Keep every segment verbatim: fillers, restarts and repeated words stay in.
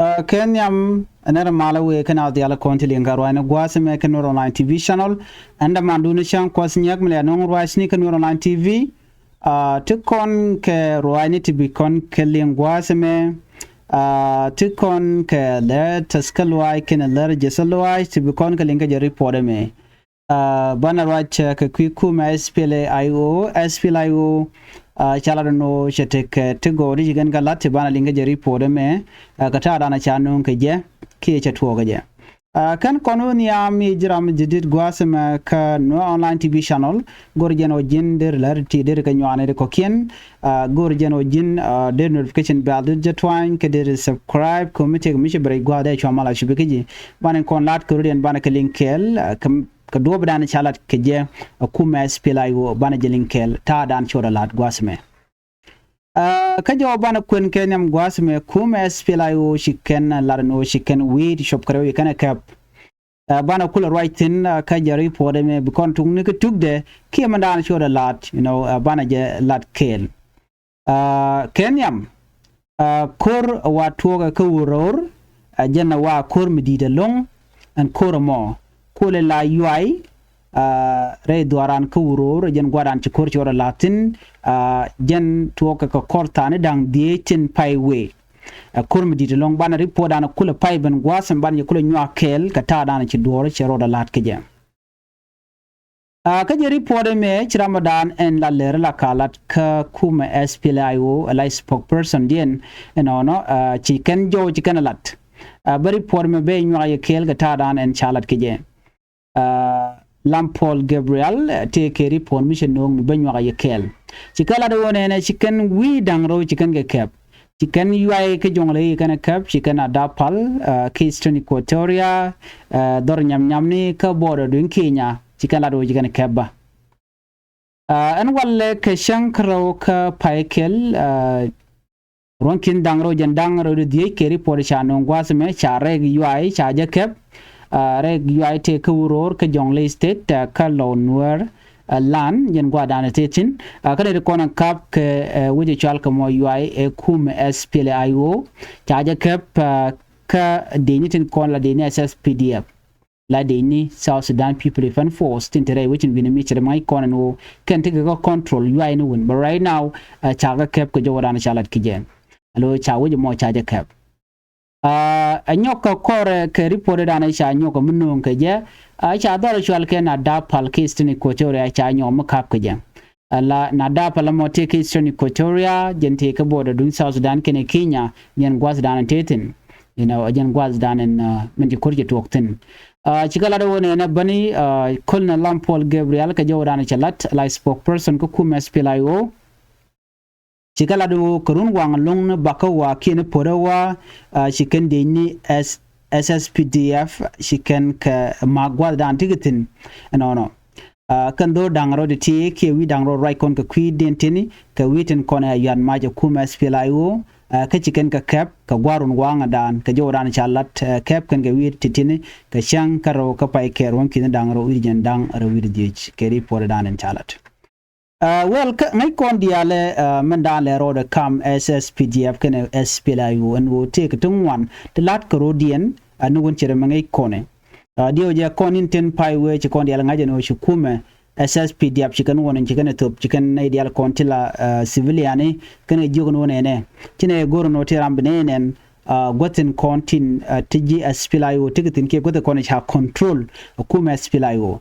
Kɛ nhiam ɛn ɛ rɛ malä wëë kɛn a dhial kɔn ti liŋ kɛ ruacni gua̱a̱th ɛmɛ kɛ Nuer Online T V channel. Ɛn dämandun cäŋ kuɔth nyɛk mi lɛ no̱o̱ŋ ruacni kɛ Nuer Online T V. Ti kɔn kɛ ruacni ti bi kɔn kɛ liŋ gua̱a̱th ɛmɛ. Ti kɔn kɛ lɛ tɛth kä luaac kɛn lär jɛ thä luaac ti bi kɔn kɛ liŋ kɛ jɛ report ɛmɛ. Banɛ ruac kɛ kui̱ kumɛ S P L A I O, S P L A I O. Ca lat ɛn ɣöö cɛ tekɛ ti gɔɔri ci kɛn kɛ lat ti banɛ liŋ kɛ jɛ report ɛmɛ. Kɛ ta̱a̱ danɛ ca nööŋ kɛ jɛ kiɛ cɛ tuɔɔk kɛ jɛ. Kɛn kɔn wä nhiam i̱ ji̱ ram ji̱ di̱t gua̱a̱th ɛmɛ kä Nuer Online T V channel. Go̱r jɛn ɣöö ji̱n der lär ti der kɛ nyuani di kɔ̱kiɛn. Go̱r jɛn ɣöö ji̱n der notification bell dit jɛ tuany kɛ der subscribe kɛ mi tëk mi ci bɛ rɛc gua̱a̱th dee cua mal a cupi kä ji̱. Banɛ kɔn lat kɛ rut yɛn banɛ kɛ liŋ kɛɛl kɛ kɛ duɔ̱ɔ̱p dan ca lat kɛ jɛ. Kumɛ S P L A I O banɛ jɛ liŋ kɛɛl ta̱a̱ dan ci ɣöö dee lat gua̱a̱th ɛmɛ. Kä jɔw banɛ kuɛn kɛ nhiam gua̱a̱th ɛmɛ kumɛ S P L A I O ci kɛn lat ɛn ɣöö ci kɛn wi̱i̱ ti cop kɛ rɛw ci kɛn ɛ kɛp. Banɛ kulɛ ruac thi̱n kä jɛ report ɛmɛ bi kɔn tukni kä tukdɛ kiɛ mɛn da̱a̱n ci ɣöö dee la̱t, you know, banɛ jɛ la̱t kɛɛl. Kɛ nhiam ko̱r wa tuɔɔkɛ kä wur rɔɔr. Jɛn wa ko̱r mi di̱i̱t ɛlɔ̱ŋ. Ɛn ko̱r ɛmɔ kulɛ la yuay rɛy dhuaaran kä wur rɔɔr. Jɛn gua̱a̱ran ci ko̱r ci ɣöö dee la̱t thi̱n. Jɛn tuɔɔkɛ kɛ kɔr tha̱a̱ni da̱ŋ dhieec tin pay wëë. Ɛ ko̱r mi di̱i̱t ɛlɔ̱ŋ banɛ report dan kulɛ pay ben gua̱a̱th ɛn banɛ jɛ kulɛ nyuak kɛɛl kɛ ta̱a̱ dan ci duɔ̱ɔ̱r cɛ rɔɔdɛ la̱t kɛ jɛ. Kä jɛ report ɛmɛ ci ram ɔ dan ɛn la lɛr la ka lat kä kumɛ S P L A I O la spokesperson diɛn ɛnɔnɔ ci kɛn jɔw ci kɛn lat. Bä report ɛmɛ bɛ nyuak yɛ kɛɛl kɛ ta̱a̱ dan ɛn ca lat kɛ jɛ. Lam Paul Gabriel tëë kɛ report mi cɛ no̱o̱ŋ mi bä nyuak a yɛ kɛɛl. Ci kɛ lat ɣöö nɛnɛ ci kɛn wi̱i̱ da̱ŋ rɛw ci kɛn kɛ kɛp. Ci kɛn yuay kä Jɔŋley ci kɛn kɛ kɛp, ci kɛn a Dapal kä Eastern Equatoria, dhɔr nyam nyamni kä border duŋ Kenya ci kɛn lat ɣöö ci kɛn kɛ kɛp bä. Ɛn walɛ kɛ cäŋ kä rɛw kä pay kɛl. Ruɔ̱n ki̱n da̱ŋ rɛw jɛn da̱ŋ rɛw di dhiec kɛ report ca nööŋ gua̱a̱th ɛmɛ ca rɛk yuay ca jɛ kɛp. Rɛk yuay tëë kä wur rɔɔr kä Jɔŋley State kä Lɔw Nuɛɛr lan jɛn gua̱a̱th danɛ tëë thi̱n. Kä nɛy ti kɔn ɛ kap kɛ wec ɛ cual kɛ mɔ yuay ɛ kumɛ S P L A I O ca jɛ kɛp. Kä dëëcni tin kɔn la dëëcni S S P D F. La dëëcni South Sudan People Defense Force tin te rɛy wecin wi̱ni mi cɛ rɛ mac kɔn ɛn ɣöö kɛn tekɛ kä control yuay ni wun. But right now ca kɛ kɛp kɛ jɔwä dan ca lat ki jɛ. Alo ca wec mɔ ca jɛ kɛp. Ɛ nyɔk kɛ kɔrɛ kɛ report dan ca nyɔk kɛ mi no̱o̱ŋ kɛ jɛ. Ca dhɔr cual kɛ na Dapal kɛ Eastern Equatoria ca nyɔk mi kap kɛ jɛ. Ala na Dapal mɔ tëë kä Eastern Equatoria jɛn tëë kä border duŋ South Sudan kɛnɛ Kenya jɛn gua̱th dan tëë thi̱n. You know, jɛn gua̱th dan ɛn min ci ko̱r ci tuɔɔk thi̱n. Ci kɛ lat ɣöö nɛnɛ bäni Colonel Lam Paul Gabriel kɛ jɔwä dan cɛ lat la spokesperson kä kumɛ S P L A I O. Ci kɛ lat ɣöö kɛ run waŋ lo̱ŋni bakä wa kiɛn po̱rä wa ci kɛn dëëcni S S P D F ci kɛn kɛ ma̱a̱k gua̱th dan ti kɛ thi̱n. Ɛnɔnɔ kɛn dho̱r da̱ŋ rɛw ti ti kiɛ wi̱i̱ da̱ŋ rɛw ruac kɔn kɛ kui̱diɛn tini kɛ wi̱i̱ tin kɔn ɛ yuan mac ɛ kumɛ S P L A I O. Kä ci kɛn kɛ kɛp kɛ gua̱a̱r run waŋdan kɛ jɔwdan ca lat kɛp kɛn kɛ wi̱i̱ ti tini kɛ cäŋ kä rɛw kä pay kɛ ruɔ̱n ki̱n da̱ŋ rɛw wi̱i̱ jɛn da̱ŋ rɛw wi̱i̱ dhiec kɛ report dan in ca lat. Well, ŋäc kɔn diaalɛ mɛn da̱a̱n lɛ rɔɔdɛ kam S S P D F kɛnɛ S P L A I O ɛn ɣöö tëëkɛ ti ŋuan ti la̱t kɛ ro̱diɛn. Ɛn ni wän cɛ rɛ mɛ ŋäc kɔnɛ diɛw jɛ kɔn in tin pay wee ci kɔn diaal ŋa̱c ɛn ɣöö ci kumɛ S S P D F ci kɛn ɣöö nɛn ci kɛn ɛ thop ci kɛn nɛy diaal kɔn ti la civilian ni kɛn ɛ jiök ɛn ɣöö nɛnɛ ci nɛy ɛ go̱r ɛn ɣöö ti ram bi nɛy nɛn guäthin kɔn tin ti ji̱ S P L A I O ti kɛ thi̱n kiɛ guäthi kɔn ca control ɛ kumɛ S P L A I O.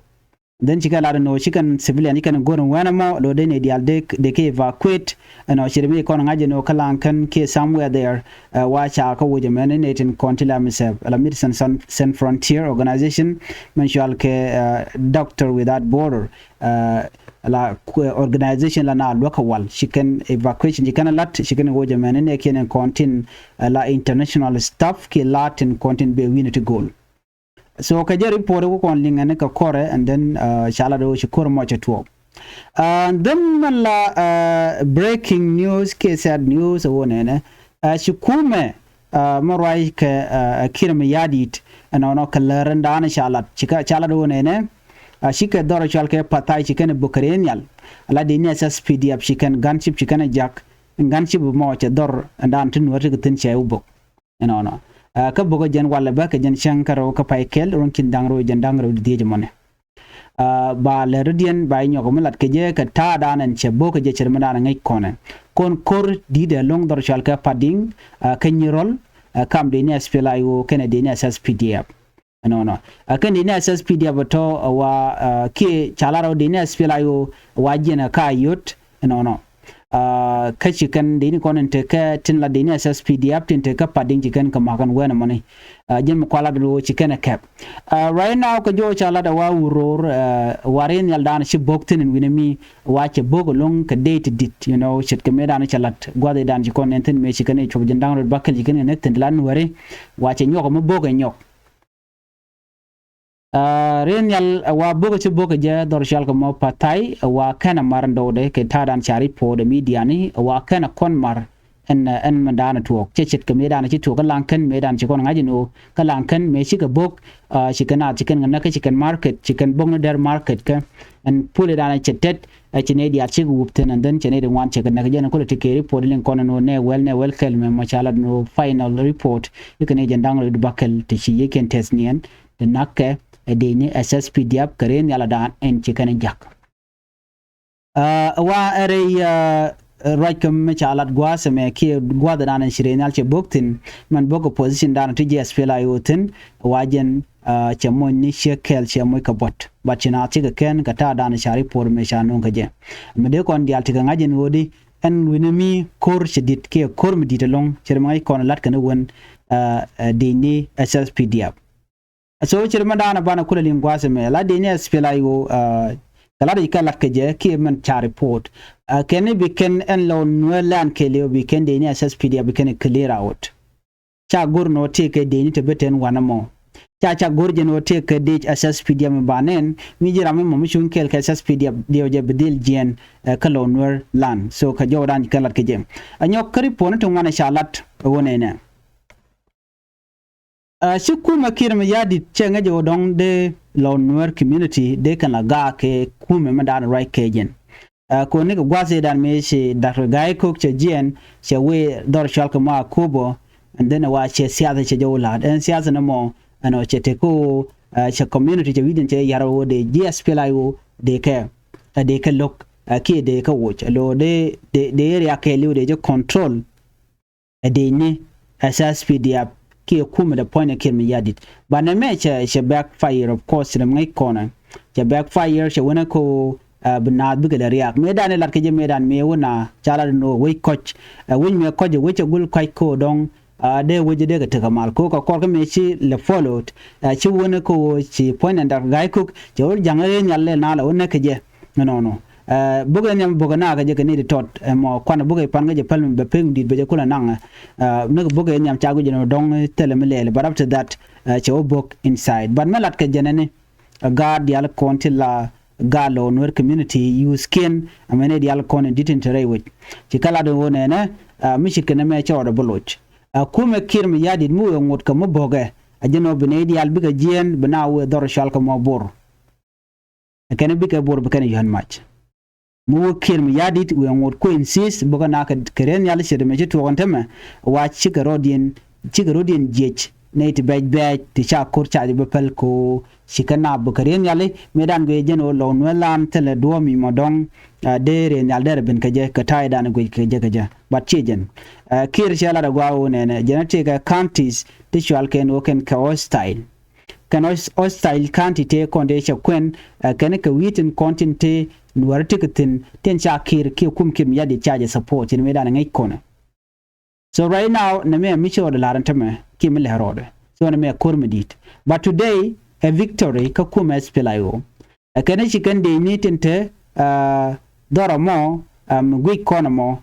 Then ci kɛ lat ɛn ɣöö ci kɛn civilian ci kɛn go̱r ɛn wɛn ɛmɔ lo̱ dee nɛy diaal dee kɛ evacuate. Ɛn ɣöö ci ri mi kɔn ŋa̱c ɛn ɣöö kä laŋ kɛn kiɛ somewhere there. Wa ca kä woc ɛmɛn ni nɛy tin kɔn ti la M S F ala Medicine San Frontier Organization mɛn cual kɛ Doctor Without Border. La organization la na luäk kɛ wal ci kɛn evacuation ci kɛn lat ci kɛn woc ɛmɛn ni nɛy kiɛn kɔn tin la international staff kiɛ la tin kɔn tin bɛ wi̱n ti go̱o̱l. So kɛ jɛ report ku kɔn liŋɛ ni kɛ kɔrɛ and then ca la do̱ ci kɔr mɔ cɛ tuɔɔk. And then mɛn la breaking news kiɛ sad news ɛ wä nɛnɛ ci kumɛ mɛ ruac kɛ Kiir Mayardit ɛnɔnɔ kɛ lär ɛn da̱a̱n ca lat ci kɛ ca lat wä nɛnɛ. Ci kɛ dhɔr cual kɛ Pathai ci kɛn bök kɛ rɛy nhial. La di ni S S P D F ci kɛn gunship ci kɛn jak gunship mɔ cɛ dhɔr ɛn da̱a̱n ti nuɔ̱r ti kɛ thi̱n cɛ wä bök. Ɛnɔnɔ Kä bo̱kä jɛn walɛ bä kɛ jɛn cäŋ kä rɛw kä pay kɛl ruɔ̱n ki̱n da̱ŋ rɛw jɛn da̱ŋ rɛw di̱t dhieec mɔnɛ. Ba lɛ rɔ̱diɛn ba inyɔk mi lat kɛ jɛ kɛ ta̱a̱ dan ɛn cɛ bo̱kä jɛ cɛ ri mi dan ŋäc kɔnɛ. Kɔn ko̱r di̱t ɛ lo̱ŋ dhɔr cual kɛ Padiŋ, kä Nyirɔl, kam dee ni S P L A I O kɛnɛ dee ni S S P D F. Ɛnɔnɔ. Ɛ kɛn dee ni S S P D F tɔ wa kiɛ ca lar ɔ dee ni S P L A I O wa jiɛn ɛ ka yot. Ɛnɔnɔ. Kä ci kɛn dee ni kɔn in tekɛ tin la dee ni S S P D F tin tekɛ Padiŋ ci kɛn kɛ makɛn wɛn ɛmɔni. Jiɛn mi kualat lo ci kɛn ɛ kɛp. Right now kɛ jɔɔ ca lat ɛ wa wuror, wa ri nhial dan ci bo̱k thin in wi̱nɛ mi wa cɛ bo̱k ɛlɔŋ kɛ dee ti dit, you know, ce̱tkɛ mëë dan cɛ lat gua̱th i̱ dan ci kɔn nɛn thin mëë ci kɛn i̱ cuɔp ji̱n da̱ŋ rot bakɛl ci kɛn kɛ näk thin ti la nuɛri. Wa cɛ nyuɔk mi bo̱k ɛ nyɔk. Ri nhial ɛ wa bo̱k ɛ ci bo̱k ɛ jɛ dhɔr cual kɛ mɔ Pathai ɛ wa kɛn ɛ mar in dɔwdɛ kɛ ta̱a̱ dan ca ri puɔ̱ɔ̱dɛ mi diani ɛ wa kɛn ɛ kɔn mar. Ɛn ɛn mɛ daanɛ tuɔɔk cɛ ce̱tkɛ mëë daanɛ ci tuɔɔk kä laŋ kɛn mëë daanɛ ci kɔn ŋa̱c in ɣöö kä laŋ kɛn mëë cikɛ bo̱k. Ci kɛn naath ci kɛn kɛ näk kä ci kɛn market ci kɛn bo̱k ni dɛr market kä. Ɛn pulɛ daanɛ cɛ tɛt ɛ ci nɛy diaal cikɛ wup thi̱n and then cɛ nɛy di ŋuan cɛ kɛ näk jɛn kulɛ ti kɛ report liŋ kɔn ɛn ɣöö nɛ wɛl nɛ wɛl kɛl mɛ mɔ ca lat ɛn ɣöö final report. Ikɛ nɛy jɛn da̱ŋ rɛw di bakɛl ti ci yiëë kɛn tɛth niɛn di na̱k kɛ ɛ dee ni S S P D F kɛ rɛy nhial ɛ daan ɛn ci kɛn ɛ ja̱k. Ɛ wa ɛ rɛy ruac kä mi ca lat gua̱a̱th ɛmɛ kiɛ gua̱a̱th ɛ daan ɛn ci rɛy nhial cɛ bo̱k thi̱n. Mɛn bo̱k ɛ position daan ti ji̱ S P L A I O thi̱n. Ɛ wa jɛn cɛ moc ni ciek kɛɛl cɛ moc kɛ buɔ̱t. But ci naath cikɛ kɛn kɛ ta̱a̱ daan ca report mɛ ca no̱o̱ŋ kä jɛ. Mɛ dee kɔn diaal ti kɛ ŋa̱c ɛn ɣöödi ɛn wi̱nɛ mi ko̱r cɛ di̱t kiɛ ko̱r mi di̱t ɛlɔ̱ŋ cɛ rɛ mi ŋa̱c kɔn lat kɛn ɛ wen. Dee ni S S P D F. So cɛ rɛ mi daanɛ banɛ kulɛ liŋ gua̱a̱th ɛmɛ la dee ni S P L A I O. Kɛ lat i̱ kɛ lat kɛ jɛ kiɛ mɛn ca report. Kɛn i̱ bi kɛn ɛn lɔ nuɛ lɛn kɛɛliw bi kɛn dee ni S S P D F bi kɛn i̱ clear out. Ca go̱r ni ɣöö tëëkɛ dee ni te bi te ɛn wanɛ mɔ. Ca ca go̱r jɛ ni ɣöö tëëkɛ dee S S P D F mi ba nɛn mi ji̱ ram mi mɔ mi cuŋ kɛɛl kɛ S S P D F diɛw jɛ bi dhil jiɛn. Kä lɔ nuɛr lan so kɛ jɔwdan kɛ lat kɛ jɛ. Ɛ nyɔk kä report ni ti ŋuan ɛ ca lat ɛ ɣöö nɛnɛ. Ci kumɛ Kiir Mayardit cɛ ŋäc ɛ ɣöö dɔ̱ŋ dee lɔ nuɛr community dee kɛn la gaak kɛ kumɛ mi daan ruac kɛ jɛn. Kɔn ni kɛ gua̱th i̱ dan mëë ci Doctor Gai Kok cɛ jiɛn cɛ wee dhɔr cual kɛ ma Akobo. And then wa cɛ siasa cɛ jɛ wä la̱a̱t ɛn siasa ni mɔ ɛn ɔ cɛ tek kä ɣöö cɛ community cɛ wi̱cdɛn cɛ yar ɣöö dee ji̱ S P L A I O dee kɛ dee kɛ lo̱k kiɛ dee kɛ woc lo dee dee area kɛɛliw dee jɛ control. Ɛ dee ni S S P D F kiɛ kumɛ dee puɔ̱ny ɛ Kiir Mayardit. Banɛ mɛ cɛ cɛ backfire of course rɛm ŋäc kɔnɛ. Cɛ backfire cɛ wänɛ ko bi naath bikɛ lɛ riak mëë dan ilat kɛ jɛ mëë dan mëë wä na ca lat ni wec kɔc. Wec mëë kɔc wec cɛ gul kɔc ko dɔŋ. Dee wec dee kɛ tekɛ mal ko kɛ kɔr kä mëë ci lɛ followed. Ci wänɛ ko ci puɔ̱ny ɛn dak ga̱a̱c kok cɛ wä ja̱ŋ rɛy nhial lɛ na lɛ wä näk kɛ jɛ. Nɔnɔ. Bok ɛ nhiam bok ɛ nakä jɛ kɛ ni di tɔt ɛmɔ kuan bok ɛ pan kä jɛ päl mi bɛ pek mi dit bɛ jɛ kulɛ naŋ. Ni bok ɛ nhiam ca guic jɛ ni dɔŋ thilɛ mi lɛɛl but after that cɛ wä bok inside but mi lat kɛ jɛ nɛni. Gaat dial kɔn ti la gaat lɔ nuer community use kiɛn. Ɛmɛ ni dial kɔn in dit in te rɛy wec ci kä lat in wä nɛnɛ. Mi ci kɛn ɛmɛ cɛ rɔɔdɛ bi loc. Kumɛ Kiir Mayardit mi wëë ŋot kɛ mi bokɛ a jɛ nɔ bi nɛy dial bikɛ jiɛɛn bi na wëë dhɔr cual kɛ mɔ bor. Kɛn bikɛ bor bi kɛn yɔ̱a̱n mac. Mi wä Kiir Mayardit wëë ŋot kuɛ insist bä kɛ na kɛ riɛn nhial ce̱t mɛ ci tuɔɔk ɛn tämɛ. Wa cikɛ rɔ̱diɛn cikɛ rɔ̱diɛn jiɛc nɛy ti bɛc bɛɛc ti ca ko̱r ca jɛ bä päl ko. Cikɛ na bä kɛ riɛn nhiali mëë dan guic jɛn ɣöö lɔw nuɛ lan thilɛ duɔ̱ɔ̱m mi mɔ dɔ̱ŋ. Dee riɛn nhial derɛ ben kɛ jɛ kɛ ta̱a̱ i̱ dan guic kɛ jɛ kɛ jɛ but ciɛ jɛn. Kiir cɛ lat ɛ gua̱a̱ ɣöö nɛnɛ jɛn ɛ tëëkɛ counties ti cual kɛn ɣöö kɛn kɛ hostile. Kɛn hostile county tëë kɔn tëë cɛ kuɛn kɛn kɛ wi̱i̱ tin kɔn tin tëë nuäärä ti kɛ thi̱n tin ca Kiir kiɛ kum Kiir Mayardit ca jɛ support in mëë dan ŋäc kɔnɛ. So right now nɛ mɛ mi ci rɔɔdɛ la̱r in tämɛ kiɛ mi lɛ rɔɔdɛ so nɛ mɛ ko̱r mi di̱i̱t. But today ɛ victory kä kum S P L A I O. Ɛ kɛn ci kɛn dee ni tin te dhɔrɔ mɔ mi guic kɔn ɛmɔ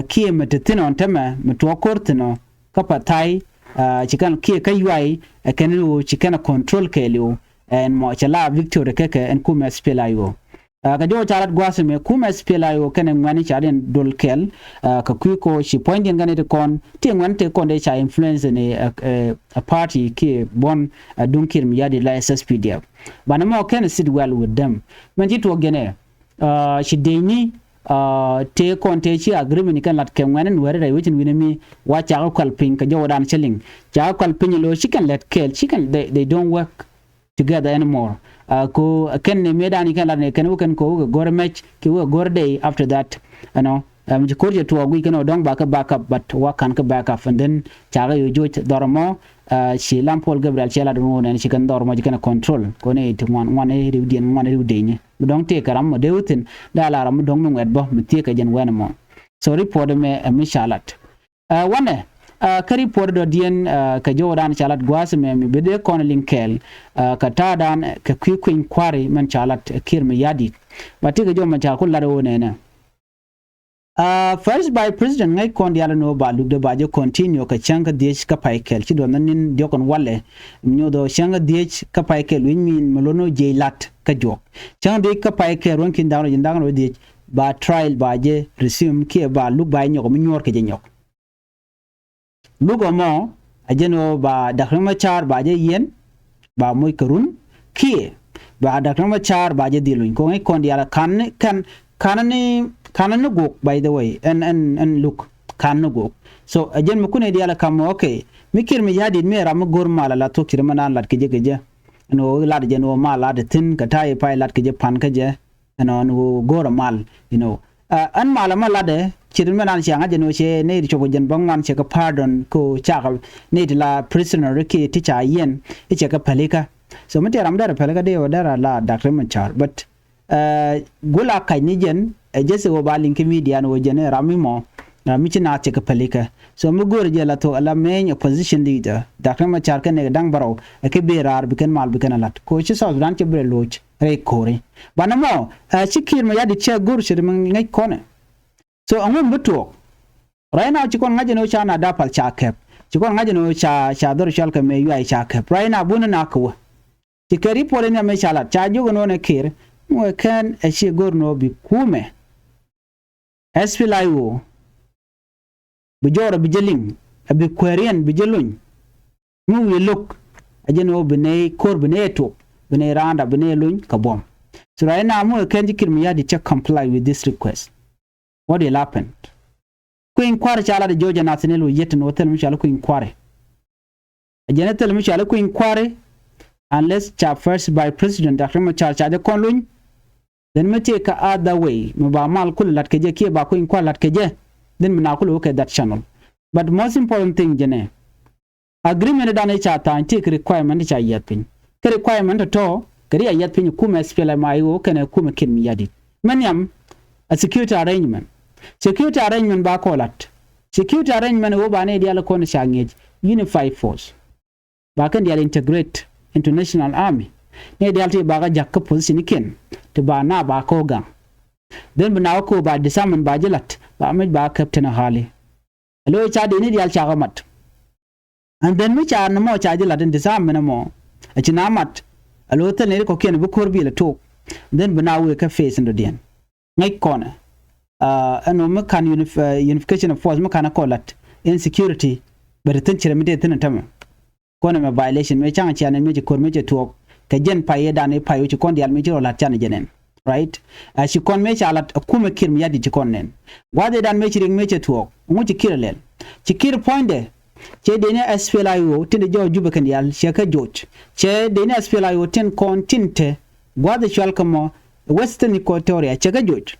kiɛ mi te thi̱n ɔn tämɛ mi tuɔɔk ko̱r thi̱n ɔ. Kä Pathai ci kɛn kiɛ kä Yuay ɛ kɛn ɣöö ci kɛn ɛ control kɛɛliw. Ɛn mɔ cɛ la victory kɛ kɛ ɛn kumɛ S P L A I O. Kɛ jɔwä ca lat gua̱a̱th ɛmɛ kumɛ S P L A I O kɛnɛ ŋuɛ̈ni ca diɛn dol kɛl. Kɛ kui̱ ko ci puɔ̱nydiɛn kɛnɛ ti kɔn ti ŋuɛ̈ni ti kɔn dee ca influence ni a party kiɛ buɔ̱n duŋ Kiir Mayardit la S S P D F. Banɛ mɔ kɛn sit well with them. Mɛn ci tuɔɔk jɛn ɛ ci dee ni Tëë kɔn tëë ci agreement kɛn lat kɛ ŋuɛ̈ni Nuääri rɛy wec in wi̱ni mi wa cakɛ kual piny kɛ jɔwdan cä liŋ. Cakɛ kual piny lo̱ ci kɛn lɛt kɛɛl ci kɛn, they, they don't work together anymore. Ko kɛn ni mëëdan kɛn lat ni kɛn wä kɛn ko wä kɛ go̱r mɛc ki wä kɛ go̱r day after that. Ɛnɔ mi ci ko̱r cɛ tuɔɔk guic kɛn ɔ dɔ̱ŋ ba kɛ backup, but wa ka̱n kɛ backup and then cakɛ yo̱ joc dhɔr mɔ. Ci Lam Paul Gabriel cɛ lat mɔ nɛn ci kɛn dhɔr mɔ ci kɛn control ko ni ti ŋuan ŋuan riw diɛn ŋuan riw deny. Mi dɔ̱ŋ tëëkɛ ram mɔ dee wä thi̱n dee a la ram mi dɔ̱ŋ mi ŋuɛt bä mi thiëëkɛ jɛn wɛn mɔ. So report mɛ ɛ mi ca lat. Wanɛ kä report dɔ̱diɛn kɛ jɔwdan ca lat gua̱a̱th mɛ mi bi dee kɔn liŋ kɛɛl kɛ ta̱a̱dan kɛ kui̱ kui̱ny kua̱ri mɛn ca lat Kiir Mayardit. Ba ti kɛ jɔw mɛ ca ku lat ɣöö nɛnɛ. First Vice President ŋäc kɔn diaal ni ɣöö ba lukdɛ ba jɛ continue kɛ cäŋ kä dhiec kä pay kɛl ci duɔth ni nin diɔ̱k kɔn walɛ. Mi nyoth ɣöö cäŋ kä dhiec kä pay kɛl wi̱ny min mi lo̱n ɣöö jiɛc lat kä juɔk. Cäŋ kä dhiec kä pay kɛl ruɔ̱n ki̱n da̱ŋ rɔ ji̱n da̱ŋ rɔ dhiec ba trial ba jɛ resume kiɛ ba luk ba jɛ nyɔk mi nyuɔ̱ɔ̱r kɛ jɛ nyɔk. Luk ɛmɔ a jɛn ɣöö ba Dak Riek Machar ba jɛ yiɛn ba moc kɛ run kiɛ ba Dak Riek Machar ba jɛ dhil luny kɔŋ i̱ kɔn diaal ka̱n ni kɛn ka̱n ni ka̱n ni gok, by the way, ɛn ɛn ɛn luk ka̱n ni gok. So a jɛn mi kun i̱ diaal ka̱m, okay, mi Kiir Mayardit mi ram mi go̱r mal a la thok ci ri mi naan lat kɛ jɛ kɛ jɛ. Ɛn ɣöö lat jɛn ɣöö mal lat thi̱n kɛ ta̱a̱ i̱ pay lat kɛ jɛ pan kä jɛ. Ɛnɔ ni wä go̱o̱rä mal, you know. Ɛn mal ɛmɔ latdɛ ci rin mɛ nan cia ŋa̱c ɛn wä cɛ nɛy ti cop kɛ jɛn bä ŋuan cɛ kɛ pardon ko cakɛ nɛy ti la prisoner ki ti ca yɛn i̱ cɛ kɛ pälikä. So mi tëë ram dɛrɛ pälikä dee wä dɛrɛ la Dak Riek Machar, but gula kac ni jɛn ɛ jɛsi wä ba liŋ ki media ni wä jɛn ɛ ram mi mɔ ram mi ci naath cɛ kɛ pälikä. So mi go̱o̱rä jɛ la thok la main opposition leader Dak Riek Machar kɛn nɛk da̱ŋ bärɔw ɛ ki bi raar bi kɛn mal bi kɛn a lat ko ci South Sudan cɛ bi rɛ loc. Rɛy ko̱ri banɛ mɔ ɛ ci Kiir Mayardit cɛ go̱r cɛ ri mi ŋäc kɔnɛ. So ɛŋu mi bi tuɔɔk? Right now ci kɔn ŋa̱c ɛn ɣöö ca na dapal ca kɛp, ci kɔn ŋa̱c ɛn ɣöö ca ca dhɔr cɔal kɛ mɛ yuay ca kɛp. Right now bun na kɛ wä ci kɛ report in ya mɛ ca lat ca jiök ɛn ɣöö nɛ Kiir mi wee kɛn ɛ ci go̱r ɛn ɣöö bi kumɛ. SPLA-IO bi jɔɔr a bi jɛ liŋ a bi kueeriɛn bi jɛ lony. Mi wi̱i̱ lo̱k a jɛn ɣöö bi nɛy ko̱r bi nɛy ɛ tuɔp bi nɛy raanda bi nɛy ɛ lony kɛ buɔ̱m. So right now mi wee kɛn ji̱ Kiir Mayardit cɛ comply with this request. What will happen? Kui̱ny kua̱ri ca lat ɛ Georgia National wä yet ɛn ɣöö thil mi cɔal i̱ kui̱ny kua̱ri. A jɛn ɛ thil mi cɔal i̱ kui̱ny kua̱ri unless ca first Vice President Dak Riek Machar ca jɛ kɔn luny. Then mi tëë kä other way mi ba mal kulɛ la̱t kɛ jɛ kiɛ ba kui̱ny kua̱r la̱t kɛ jɛ. Then mi na kulɛ wä kɛ that channel. But most important thing jɛnɛ agreement dan i̱ ca tha̱a̱ny tëë kɛ requirement i̱ ca yiath piny. Kɛ requirement tɔ̱tɔ̱ kɛ ri a yiath piny kumɛ SPLA-IO kɛnɛ kumɛ Kiir Mayardit. Mɛ nhiam a security arrangement. Security arrangement ba kɔ la̱t. Security arrangement i̱ wä ba ni diaal kɔn ca ŋi̱eec unified force. Ba kɛn diaal integrate into national army. Ni diaal ti ba kä ja̱k kä position ikiɛn ti ba na ba kä gaŋ. Then bi na wä ko ba disarmament ba ji̱ la̱t ba mec ba käp tɛn a hali. Alo ca dee ni diaal ca kä mat. And then mi ca ni mɔ ca ji̱ la̱t in disarmament mɔ a ci na mat. Alo thil ni ri kɔkiɛn bi ko̱r bi lɛ tok. Then bi na wee kä face in dɔ̱diɛn. Ŋäc kɔnɛ ɛn ɣöö mi ka̱n unification of force mi ka̱n ɛ kɔ la̱t in security. Bɛ ti thi̱n ci rɛ mi tëë thi̱n ɛ tämɛ. Kɔnɛ mɛ violation mëë ca̱ŋ cianɛ mëë ci ko̱r mëë cɛ tuɔɔk kɛ jɛn pay ëëdan i̱ pay wä ci kɔn diaal mëë ci rɔ la̱t canɛ jɛ nɛn. Right? A ci kɔn mëë ca la̱t ɛ kumɛ Kiir Mayardit ci kɔn nɛn. Gua̱th ëëdan mëë ci riɛk mëë cɛ tuɔɔk ɛŋu ci Kiir ɛ lɛl? Ci Kiir puɔ̱nydɛ cɛ dee ni SPLA-IO tin de jɔɔk Jubɛ kɛn diaal cɛ kɛ joc. Cɛ dee ni SPLA-IO tin kɔn tin te gua̱th ɛ cual kɛ mɔ Western Equatoria cɛ kɛ joc.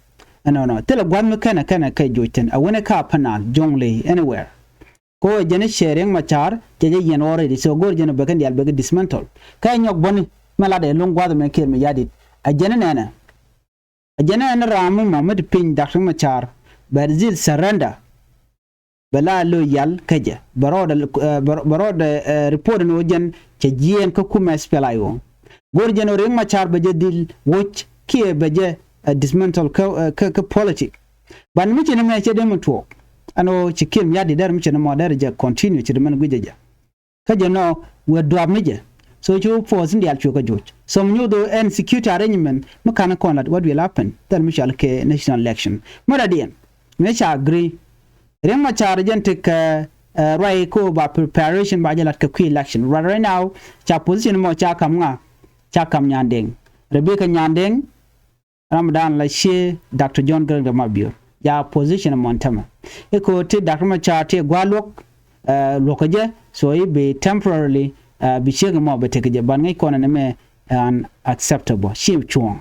Ɛnɔnɔ thilɛ gua̱th mi kɛnɛ kɛnɛ kɛ joc thi̱n a wen ɛ ka Upper Nile, Jonglei, anywhere. Ko ɛ jɛn i̱ cɛ Riek Machar cɛ jɛ yiɛn already, so go̱o̱r jɛn ɛ bɛ kɛn diaal bɛ kɛ dismantle. Kä ɛ nyɔk bäni mɛ latdɛ lo̱ŋ gua̱th ɛmɛ Kiir Mayardit. A jɛn i̱ nɛnɛ a jɛn i̱ ɛn ram mi mɔ mi ti piny Dak Riek Machar bɛ dhil surrender. Bɛ la lo̱c yal kä jɛ bɛ rɔɔdɛ bɛ rɔɔdɛ report ni wä jɛn cɛ jiɛɛn kä kumɛ SPLA-IO. Go̱o̱r jɛn ɔ Riek Machar bɛ jɛ dhil woc kiɛ bɛ jɛ dismantle kä kä politic. Ban mi ci ni mɛ cɛ dee mi tuɔɔk ɛn ɣöö ci Kiir Mayardit dɛr mi ci ni mɔ dɛr jɛ continue ci di mɛn guic jɛ jɛ. Kä jɛ nɔ wee duap mi jɛ. So cu force in diaal cuɛ kä joc. So mi nyuuth ɛn security arrangement mi ka̱n kɔn lat what will happen? Thil mi cɔal kɛ national election mi rɛdiɛn mi ca agree. Riek Machar jɛn tekɛ ruac ko ba preparation ba jɛ lat kɛ kui̱ election. Right, right now ca position mɔ ca kam ŋa? Ca kam Nyandeng. Rebecca Nyandeng. Ram dan la cie Doctor John Garang de Mabior. Ja position mɔn tämɛ. Iko ti Doctor Machar ti gua luɔk, eh, luɔk jɛ, so i̱ bi temporarily, eh, bi ciek mɔ bi tek jɛ. Ban ŋäc kɔn ni mɛ, eh, unacceptable. Ci cuɔ̱ɔ̱ŋ.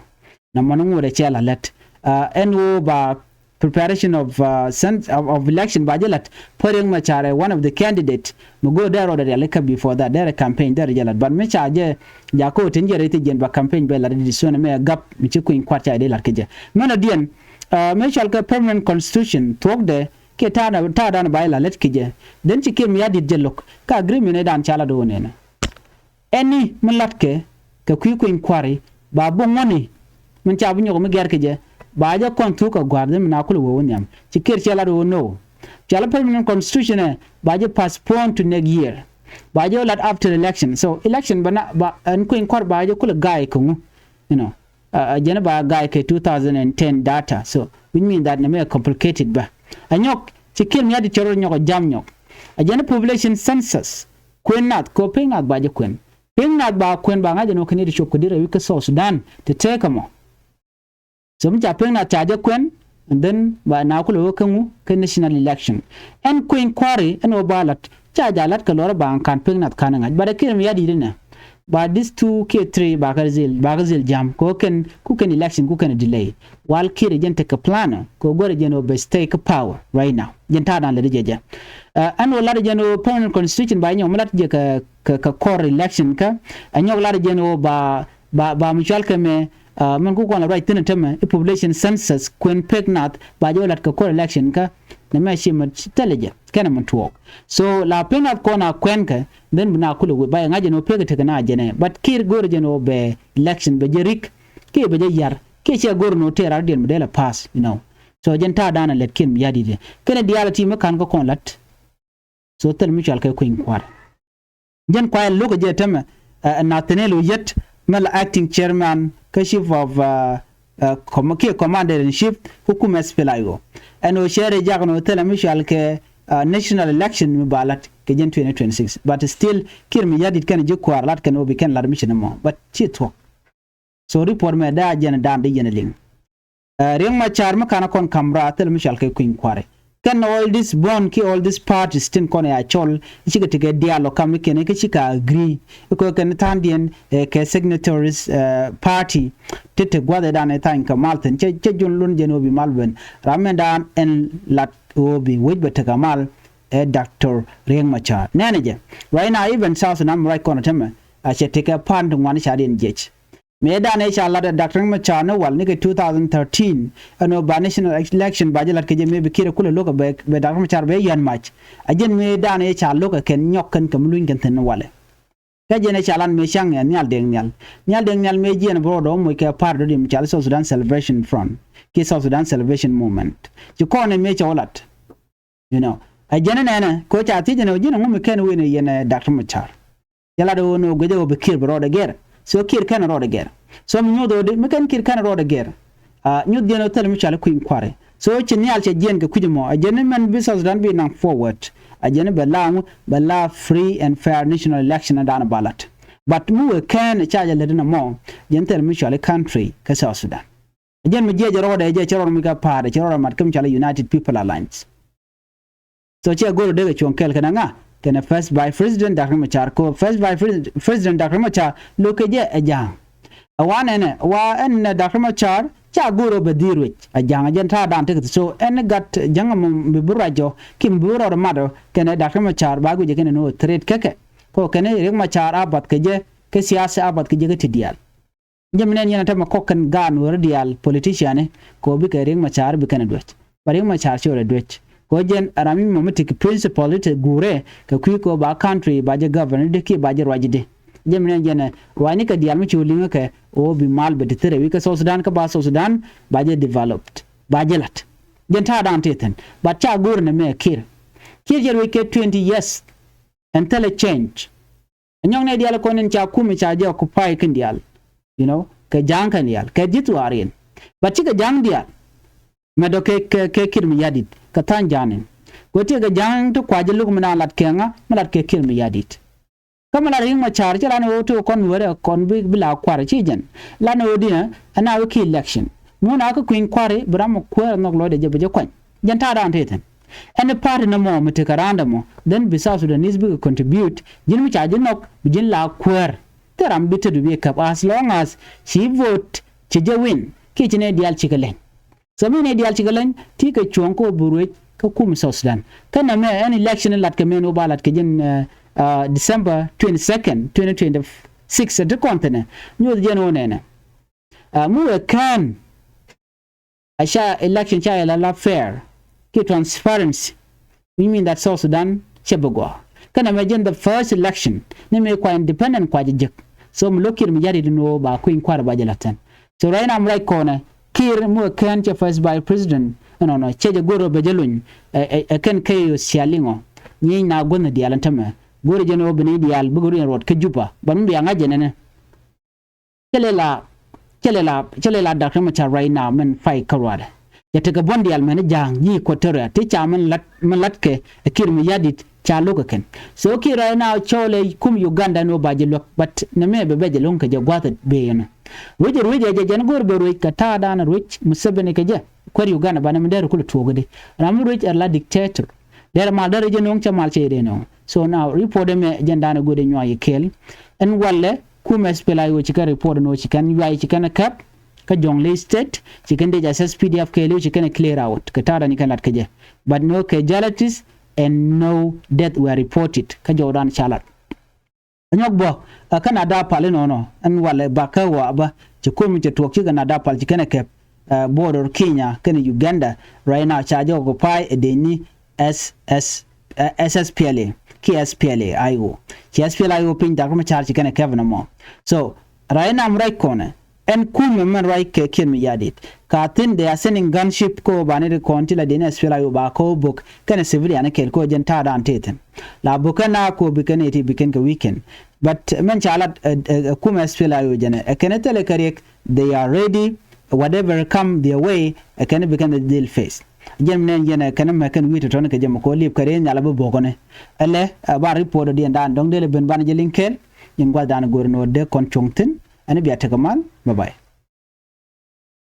Na mɔn ŋuɔt ɛ cɛ la lɛt. Eh, ɛn wo ba preparation of, uh, sen-, of, of election ba jɛ lat. Pär Riek Machar ɛ one of the candidate mi go̱o̱r dee rɔɔdɛ rialikä before that, dee rɛ campaign dee rɛ jɛ lat. But mi ca jɛ, ja ko tin jɛ rɛ ti jɛn ba campaign bɛ lat di suɔn mɛ gap mi ci Kueny Kuar ca dee lat kɛ jɛ. Mɛn ɔ diɛn, uh, mi cɔal kɛ permanent constitution thuɔkdɛ kɛ ta̱a̱ dan ba jɛ lat lät kɛ jɛ. Den ci Kiir Mayardit jɛ lo̱k kä agreement ɛ dan ca lat wä nɛnɛ. Ɛni mi latkɛ kɛ kui̱ Kueny Kuari ba buɔ̱ŋ ŋuɔ̱ni min ca bi nyɔk mi gɛr kɛ jɛ, ba jɛ kɔn thuk kɛ gua̱a̱r dhim mi na kulɛ wee wä nhiam. Ci Kiir cɛ lat wä no. Cɔal permanent constitution ɛ ba jɛ postpone to next year. Ba jɛ lat after election. So election ba na ba ɛn Kueny Kuar ba jɛ kulɛ ga̱a̱y kɛ ŋu, you know. Uh, jɛn ba ga̱a̱y kɛ two thousand and ten data. So which mean that nɛ mɛ complicated ba. A nyɔk ci Kiir Mayardit cɛ rɔ nyɔk a jam nyɔk. A jɛn population census. Kuën nath kɛ pek nath ba jɛ kuën. Pek nath ba kuën ba ŋa̱c jɛ nɔ kɛ ni ti cop kɛ dirɛ wi̱c kä South Sudan ti tëëkä mɔ. So mi ca pek nath ca jɛ kuën, and then ba na kulɛ wä kä ŋu kä national election. Ɛn Kueny Kuari ɛn wä ba lat ca ja lat kɛ lɔrä ba kan pek nath kan ŋa̱c. But a Kiir Mayardit inɛ ba this two kiɛ three ba kä zil, ba kä zil jam kɛ wä kɛn ku kɛn election ku kɛn delay. Wal Kiir jɛn tekɛ plan kɛ wä go̱rɛ jɛn wä bɛ stay kä power right now. Jɛn ta̱a̱ dan lɛ di jɛ jɛ. Uh, ɛn wä lat jɛn wä permanent constitution ba nyɔk mi lat jɛ kɛ kɛ, kɛ kɔr election kä. A nyɔk lar jɛn wä ba, ba, ba mi cual kɛ mɛ, uh, mɛn ku kɔn la ruac thi̱n tämɛ i̱ population census kuën pek nath ba jɛ wä lat kɛ kɔr election kä. Nɛ mɛ ci mɛ thilɛ jɛ kɛnɛ mɛ tuɔɔk. So la pek nath kɔn a kuɛn kɛ, then bi na kulɛ wä ba yɛ ŋa̱c jɛn wä pek tekɛ na jɛn ɛ. But Kiir go̱o̱r jɛn wä bɛ election bɛ jɛ rik kiɛ bɛ jɛ yar kiɛ cɛ go̱o̱r ni wä tëë rar diɛn mi dee la pass, you know. So jɛn ta̱a̱ dan a lɛt Kiir Mayardit kɛnɛ diaal a ti mi ka̱n kä kɔn lat. So thil mi cual kɛ Kueny Kuar. Jɛn kuay lo̱k jɛ tämɛ, uh, Nathaniel Oyet mɛ la acting chairman kä chief of, uh, uh, com-, kiɛ commander in chief kä kumɛ S P L A I O. Ɛn ɔ cɛ rɛ jak nɔ thil mi cual kɛ, uh, national election mi ba lat kɛ jɛn twenty twenty-six. But still Kiir Mayardit kɛn ji̱ kua̱r lat kɛn ɔ bi kɛn lat mi ci ni mɔ. But ci thuɔ̱k. So report mɛ daa jɛn dan di yɛn liŋ. Uh, Riek Machar mi kan kɔn kam ra thil mi cual kɛ Kueny Kuari. Kɛn all this bond ki all this parties tin kɔn ya cɔl, cikɛ tikɛ dialogue kam ni kɛn kä cikɛ agree. Ikɔ kɛn thandiɛn, eh, kɛ signatories, eh, party ti ti guath dan ɛ thany kɛ mal thin. Cɛ, cɛ jun lun jɛn wä bi mal ben. Ram mɛ dan ɛn lat wä bi wec bɛ tekɛ mal, eh, Doctor Riek Machar. Nɛnɛ jɛ. Right now even South Sudan mi ruac kɔn tämɛ, a cɛ tikɛ pan ti ŋuan ca diɛn jiɛc. Mëë dan ëë ca lat ɛ Doctor Riek Machar ni wal ni kɛ two thousand thirteen, ɛn ɣöö ba national election ba jɛ lat kɛ jɛ mëë bi Kiir ɛ kulɛ lo̱k ɛ bɛ, bɛ Doctor Machar bɛ yɛn mac. A jɛn mëë dan ëë ca lo̱k ɛ kɛn nyɔk kɛn kɛ mi luny kɛn thi̱n ni walɛ. Kä jɛn ëë ca lat mëë ca̱ŋ ɛ Nhial Deng Nhial. Nhial Deng Nhial mëë jiɛn bi rɔɔdɛ wä moc kɛ pa̱a̱r dɔ̱diɛn mi ca li South Sudan Salvation Front kiɛ South Sudan Salvation Movement. Ci kɔn ɛ mëë ca wä lat. You know, a jɛn nɛnɛ ko ca thiec nɛ ji̱n ŋu mi kɛn wen yɛn, eh, Doctor Machar. Jɛ lat ɣöö nɔ guecä ɣöö bi Kiir bi rɔɔdɛ gɛr. So Kiir kɛn rɔɔdɛ gɛr. So mi nyuɔth ɣöö di mi kɛn Kiir kɛn rɔɔdɛ gɛr. A nyuɔth jɛn ɣöö thil mi cɔal i̱ Kueny Kuari. So ci nhial cɛ jiɛn kɛ kui̱c ɛmɔ. A jɛn ni mɛn bi South Sudan bi naŋ forward. A jɛn ni bɛ la ŋu, bɛ la free and fair national election dan ballot. But mi wëë kɛn ca jɛ lät ɛn ɛmɔ, jɛn thil mi cɔal i̱ country kä South Sudan. A jɛn mi jiɛc rɔɔdɛ jɛ cɛ rɔɔd mi kɛ pa̱a̱t cɛ rɔɔd mat kä mi cɔal i̱ United People Alliance. So cɛ go̱r dee kɛ cuɔ̱ŋ kɛl kɛnɛ ŋa kɛnɛ First Vice President Doctor Machar ko First Vice Pres-, President Doctor Machar lo̱k kɛ jɛ ɛ ja̱a̱ŋ. Ɛ wa nɛnɛ wa ɛn nɛ Doctor Machar ca go̱r ɔ bɛ dhi̱i̱r wec ɛ ja̱a̱ŋ ɛ jɛn ta̱a̱ da̱a̱n tekɛ. So ɛn gat jäŋ ɛmɔ mi bi ruac jɔ ki mi bi rɔɔd ɛ mat ɔ kɛnɛ Doctor Machar ba guic ɛ kɛnɛ ni ɣöö threat käkɛ. Ko kɛnɛ Riek Machar a bath kɛ jɛ kä siasa a bath kɛ jɛ kä ti diaal. Jɛ mi nɛn yɛn a tämɛ kɔk kɛn gaat Nuäärä diaal politician ni kɛ ɣöö bikɛ Riek Machar bi kɛn a duec. Ba Riek Machar ci ɣöö rɛ duec kɛ ɣöö jɛn ram mi mɔ mi ti kɛ principle ti guurɛ kɛ kui̱ kɛ ɣöö ba country ba jɛ govern di kiɛ ba jɛ ruac di. Jɛ mi nɛn jɛn ɛ ruacni kɛ diaal mi ci ɣöö liŋä kɛ ɣöö bi mal bɛ ti thirɛ wi̱i̱ kɛ South Sudan kä ba South Sudan ba jɛ developed ba jɛ la̱t. Jɛn ta̱a̱ da̱a̱n ti thi̱n but ca go̱o̱r nɛ mɛ Kiir. Kiir jɛ ruec kɛ twenty years ɛn thilɛ change. Ɛ nyɔk nɛ diaal kɔn in ca kumi ca jɛ occupy kin diaal. You know, kɛ ja̱a̱ŋ kɛn diaal kɛ ji̱th wa̱a̱ riɛn. But cikɛ ja̱a̱ŋ diaal mɛ dɔ̱ kɛ, kɛ, kɛ Kiir Mayardit kɛ tha̱a̱ŋ ja̱a̱ŋ in. Kɛ tiɛ kɛ ja̱a̱ŋ ti kua̱c jɛ luk mi na lat kɛ ŋa mi lat kɛ Kiir Mayardit. Kä mi lat Riek Machar ci lat ni ɣöö ti kɔn Nuäärɛ kɔn bi, bi la kua̱r ci jɛn lat ni ɣöö dinɛ ɛ na wä ki election. Mun a kä kui̱ny kua̱ri bi ram mi kuäär nhɔk lɔcdɛ jɛ bi jɛ kuany. Jɛn ta̱a̱ daan tëë thi̱n. Ɛn party nɔmɔ mi tekɛ randɛ mɔ, then bi South Sudanese bikɛ contribute, ji̱n mi ca ji̱ nhɔk bi ji̱n la kuäär. Thil ram bi tet bi bi käp as long as ci vote ci jɛ win kiɛ ci nɛy diaal cikɛ leny. So mi nɛy diaal cikɛ leny ti kɛ cuɔ̱ŋ kä bi ruec kä kum South Sudan. Kä nɛmɛ ɛn election in lat kɛ mɛn wä ba lat kɛ ji̱n December twenty second, twenty twenty six ti kɔn thi̱nɛ. Nyuɔth jɛn wä nɛnɛ. Mi wee kään a ca election ca yɛ la la fair kiɛ transparency, which mean that South Sudan cɛ bi gɔaa. Kä nɛmɛ jɛn the first election ni mi kua independent kua jɛ jek. So mi lo̱k Kiir mi jari di nuɔ ba kui̱ny kua̱r ba jɛ la tɛn. So right now mi right kɔnɛ Kiir mi wee kään cɛ first vice president ɛnɔnɔ cɛ jɛ go̱r bɛ jɛ luny. Ɛ kɛn kɛ yɛ cia liŋɔ nyieny na guänh diaal ɛn tämɛ go̱r jɛ nuɔ bi ni diaal bikɛ ruin ruɔt kä Juba but mi bia ŋa̱c jɛ nɛnɛ. Cä lɛ la cä lɛ la cä lɛ la Doctor Machar right now mɛn pay kä ruaadɛ. Cɛ tekɛ buɔ̱n diaal mɛn ja̱a̱ŋ ji̱ Equatoria ti ca mɛn lat mɛn lat kɛ ɛ Kiir mi ya̱di̱t ca lo̱k ɛ kɛn. So Kiir right now cɔɔl ɛ kum Uganda ni wä ba jɛ luäk but nɛmɛ bɛ bɛ jɛ lo̱ŋ kɛ jɛ gua̱a̱th ɛ bee yɛn. Ruec ɛ ruec ɛ jɛ jɛn go̱o̱r bɛ ruec kɛ ta̱a̱ da̱a̱n ɛ ruec Museveni kɛ jɛ kuɛɛr Uganda ba nɛmɛ dɛr kulɛ tuɔɔk ɛ di ram mi ruec ɛ la dictator. Derɛ mal derɛ jɛ no̱o̱ŋ cɛ mal cɛ yɛ dee no̱o̱ŋ. So now report ɛmɛ jɛn da̱a̱n ɛ go̱o̱r dee nyuac yɛ kɛɛl. Ɛn walɛ kum SPLA-IO ci kɛn report ɛn ɣöö ci kɛn yuay ci kɛn ɛ käp kä Jonglei State ci kɛn dee jɛ SSPDF kɛɛl ɣöö ci kɛn ɛ clear out kɛ ta̱a̱ da̱a̱n ci kɛn lat kɛ jɛ. But no casualties and no death were reported kä jɔwdan ca lat. Nyɔk bä ɛ kä na da̱a̱ pal inɔnɔ ɛn walɛ bakä wa bä ci kum cɛ tuɔk ci kɛ na da̱a̱ pal ci kɛn ɛ käp border Kenya kɛnɛ Uganda. Right now ca jɛ occupy ɛ dee ni SS, SSPLA kiɛ SPLA-IO. Ci SPLA-IO piny Doctor Machar ci kɛn ɛ käp nɔmɔ. So right now mi ruac kɔnɛ ɛn kumɛ mɛn ruac kɛ Kiir mi ya̱di̱t ka thi̱n they are sending gunship ko ba ni ri kɔn ti la dee ni SPLA-IO ba ko bok kɛnɛ civilian kɛl ko jɛn ta̱a̱ da̱a̱n tëë thi̱n. La bok kɛn na ko bi kɛn iti bi kɛn kɛ weekend. But mɛn ca lat ɛ kum SPLA-IO jɛnɛ ɛ kɛn thilɛ kɛ riɛk. They are ready, whatever come their way ɛ kɛn bi kɛn dhil face. Jɛn mi nɛn jɛn ɛ kɛn mɛ kɛn wi̱i̱ tɔ̱tɔ̱ni kɛ jɛ mɛ ko liep kɛ rɛy nhial bi bokɔni. Ɛlɛ ba report ɔ diɛn dan dɔ̱ŋ dee lɛ ben ban jɛ liŋ kɛɛl. Yɛn gua̱th dan go̱r ni wä dee kɔn cuɔ̱ŋ thi̱n. Ɛn bia tekɛ mal. Bye bye.